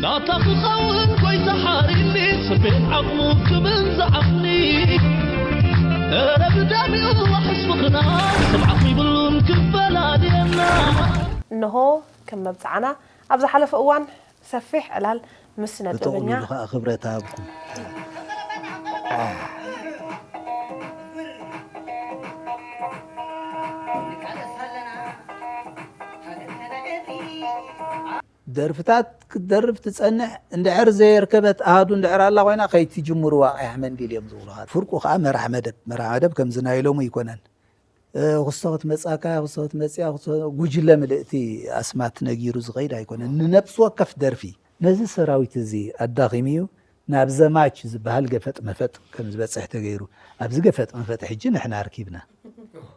ኣታ ክኸውን ጎይታ ሓሪኒ፣ ስቤን ዓቕሙ ክብል ዝዓቕኒ። እረ ብዳሚኡ ዋሕስ ምኽና፣ ስምዓት ይብሉን ክፈላልየና። እንሆ ከም መብጽዓና ኣብ ዝሓለፈ እዋን ሰፊሕ ዕላል ምስ ስነ ብጥቕሉ ጥበበኛ ኢሉ ከዓ ክብረት ሃብኩም። ደርፍታት ክትደርፍ ትጸንሕ እንድሕር ዘየርከበት ኣሃዱ እንድሕር ኣላ ኮይና ከይትጅምርዋ ቀያሕ መንዲል እዮም ዝብሉኻ። ፍርቁ ከዓ መራሕ መደብ መራሕ መደብ ከምዚ ናይ ሎሙ ኣይኮነን። ክስቶ ክትመፅኣካ ክስቶ ክትመፅኣ ጉጅለ ምልእቲ ኣስማት ነጊሩ ዝኸይድ ኣይኮነን። ንነብሲ ወከፍ ደርፊ ነዚ ሰራዊት እዚ ኣዳኺሙ እዩ ናብ ዘማች ዝበሃል ገፈጥ መፈጥ ከም ዝበፅሕ ተገይሩ። ኣብዚ ገፈጥ መፈጥ ሕጂ ንሕና ኣርኪብና።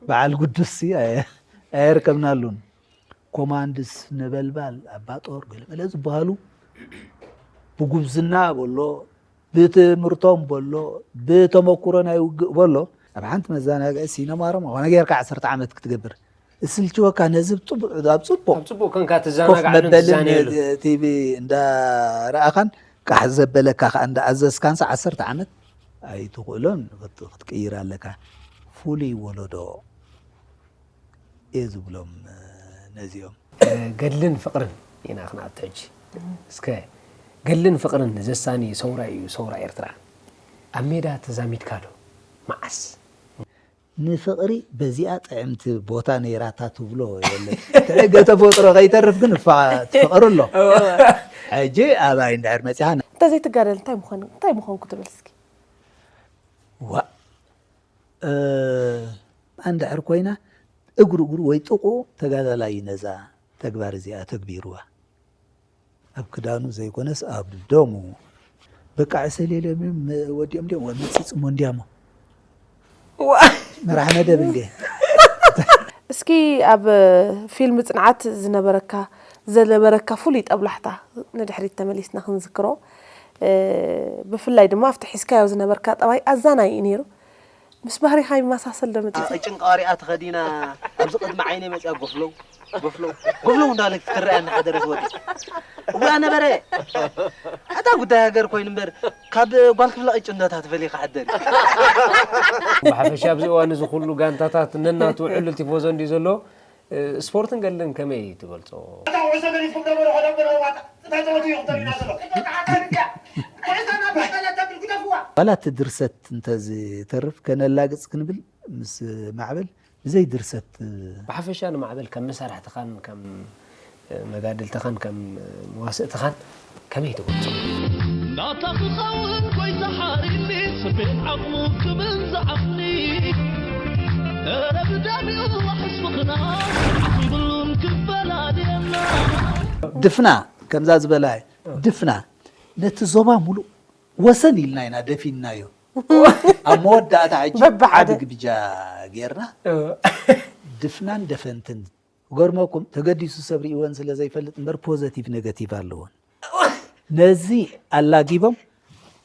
በዓል ጉዱስ ኣየርከብናሉን። ኮማንድስ፣ ነበልባል፣ ኣባጦር፣ ገለመለ ዝበሃሉ ብጉብዝና በሎ ብትምህርቶም በሎ ብተመኩሮ ናይ ውግእ በሎ ኣብ ሓንቲ መዘናግዒ ሲነማ ሮማ ኮነ ጌርካ ዓሰርተ ዓመት ክትገብር እስልችወካ ነዚ ኣብ ፅቡቅ ኣብ ፅቡቅ ኮንካ ትዘናጋዓሉ መበልን ቲቪ እንዳረኣኻን ቃሕ ዘበለካ ከዓ እንዳኣዘዝካንሳ ዓሰርተ ዓመት ኣይትኽእሎን ክትቅይር ኣለካ። ፍሉይ ወለዶ እየ ዝብሎም ነዚኦም። ገድልን ፍቕርን ኢና ክንኣቱ ሕጂ። እስከ ገድልን ፍቕርን ዘሳኒ ሰውራ እዩ ሰውራ ኤርትራ። ኣብ ሜዳ ተዛሚድካ ዶ? መዓስ? ንፍቕሪ በዚኣ ጥዕምቲ ቦታ ነይራታ ትብሎ የለን። ትዕገ ተፈጥሮ ከይተርፍ ግን እፋ ትፍቕሪ ኣሎ። ሕጂ ኣባይ እንድሕር መፂኻ እንተዘይትጋደል እንታይ ምኾን እንታይ ምኾንኩ ትብል እስኪ? ዋእ እንድሕር ኮይና እግሩ እግሩ ወይ ጥቕኡ ተጋዳላይ እዩ ነዛ ተግባር እዚኣ ተግቢርዋ። ኣብ ክዳኑ ዘይኮነስ ኣብ ደሙ በቃ ዕሰል የለምም ወዲኦም ድዮም ወመፂፅሞ እንዲያሞ መራሕ መደብ እንዴ እስኪ ኣብ ፊልም ፅንዓት ዝነበረካ ዘነበረካ ፍሉይ ጠብላሕታ ንድሕሪት ተመሊስና ክንዝክሮ ብፍላይ ድማ ኣብቲ ሒዝካዮ ዝነበርካ ጠባይ ኣዛናይ እዩ ነይሩ ምስ ባህሪኻ ይመሳሰል ዶ መፂኡ? ቅጭን ቃሪኣ ተኸዲና ኣብዚ ቅድሚ ዓይነይ መፂኣ ጎፍለው ጎፍለው ጎፍለው እንዳለት ክትረኣያ እናሓደረት ወዲ እዋ ነበረ ኣታ ጉዳይ ሃገር ኮይኑ እምበር ካብ ጓል ክፍለ ቅጭን ዶ ተትፈሊ ክሓደር እዩ። ብሓፈሻ ኣብዚ እዋን እዚ ኩሉ ጋንታታት ነናቱ ውዕሉል ቲፎዞ እንድዩ ዘሎ ስፖርትን ገድልን ከመይ ትገልፆ? ዋላ እቲ ድርሰት እንተዝተርፍ ከነላግፅ ክንብል ምስ ማዕበል ብዘይ ድርሰት ብሓፈሻ ንማዕበል ከም መሳርሕትኻን ከም መጋድልትኻን ከም መዋስእትኻን ከመይ ትገልፆ? ናታ ክኸውን ጎይታ ሓሪኒ ስቤን ዓቕሙ ክብል ዝዓቕኒ እረ ብዳሚኡ ዋሕስ ምኽና ዓኺብሉን ክፈላልየና ድፍና ከምዛ ዝበላ ድፍና ነቲ ዞባ ሙሉእ ወሰን ኢልና ኢና ደፊንናዮ። ኣብ መወዳእታ ሕጂ በብሓደ። ዓቢ ግብጃ ጌርና ድፍናን ደፈንትን ገርመኩም ተገዲሱ ሰብ ርእይወን ስለ ዘይፈልጥ እምበር ፖዘቲቭ ኔጋቲቭ ኣለወን። ነዚ ኣላጊቦም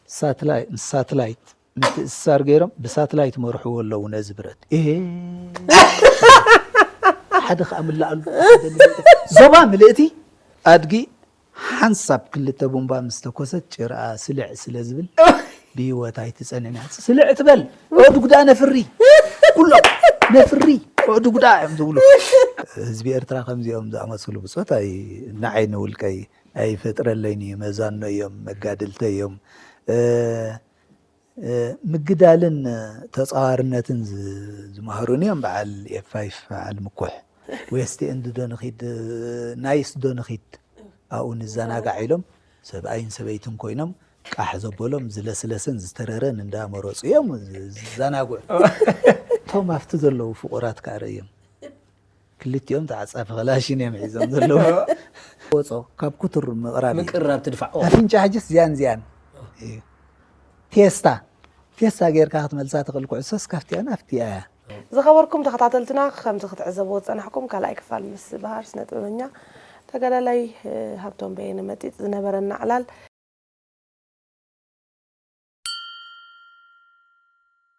ሳትላይ- ሳትላይት ምትእስሳር ገይሮም ብሳትላይት መርሕዎ ኣለዉ ነዚ ብረት። ኤ ሓደ ከኣ ምላኣሉ ሓደ ምልእቲ ዞባ ምልእቲ ኣድጊ ሓንሳብ ክልተ ቡምባ ምስ ተኮሰት ጭርኣ ስልዕ ስለ ዝብል ብህይወት ኣይትጸንን እያ። ስልዕ ትበል ኦድጉዳ ነፍሪ ኩሎም ነፍሪ ኦድጉዳ እዮም ዝብሉ። ህዝቢ ኤርትራ ከምዚኦም ዝኣመሰሉ ብጾት ኣይ ንዓይ ንውልቀይ ኣይፈጥረለይን እዩ። መዛኖ እዮም፣ መጋድልተ እዮም። ምግዳልን ተፃዋርነትን ዝመሃሩኒ እዮም በዓል ኤፋይፍ በዓል ምኩሕ ዌስት ኤንድ ዶ ንኺድ ናይስ ዶ ንኺድ ኣብኡ ንዘናጋዕ ኢሎም ሰብኣይን ሰበይትን ኮይኖም ቃሕ ዘበሎም ዝለስለሰን ዝተረረን እንዳመረፁ እዮም ዝዘናግዑ እቶም ኣብቲ ዘለዉ ፍቑራት ከዓ ርእዮም ክልቲኦም ተዓፃፊ ከላሽን እዮም ሒዞም ዘለዉ ወፆ ካብ ኩቱር ምቕራብ እዩ። ምቅራብ ትድፋዖ። ኣፍንጫ ሕጅስ ዝያን ዝያን እዩ። ቴስታ ቴስታ ጌርካ ክትመልሳ ትኽእል ኩዕሶስ ካፍቲያ ናፍቲያ እያ። ዝኸበርኩም ተኸታተልትና ከምዚ ክትዕዘብዎ ዝጸናሕኩም ካልኣይ ክፋል ምስ ባህር ስነ ጥበበኛ ተጋዳላይ ሃብቶም በየነ መጢጥ ዝነበረና ዕላል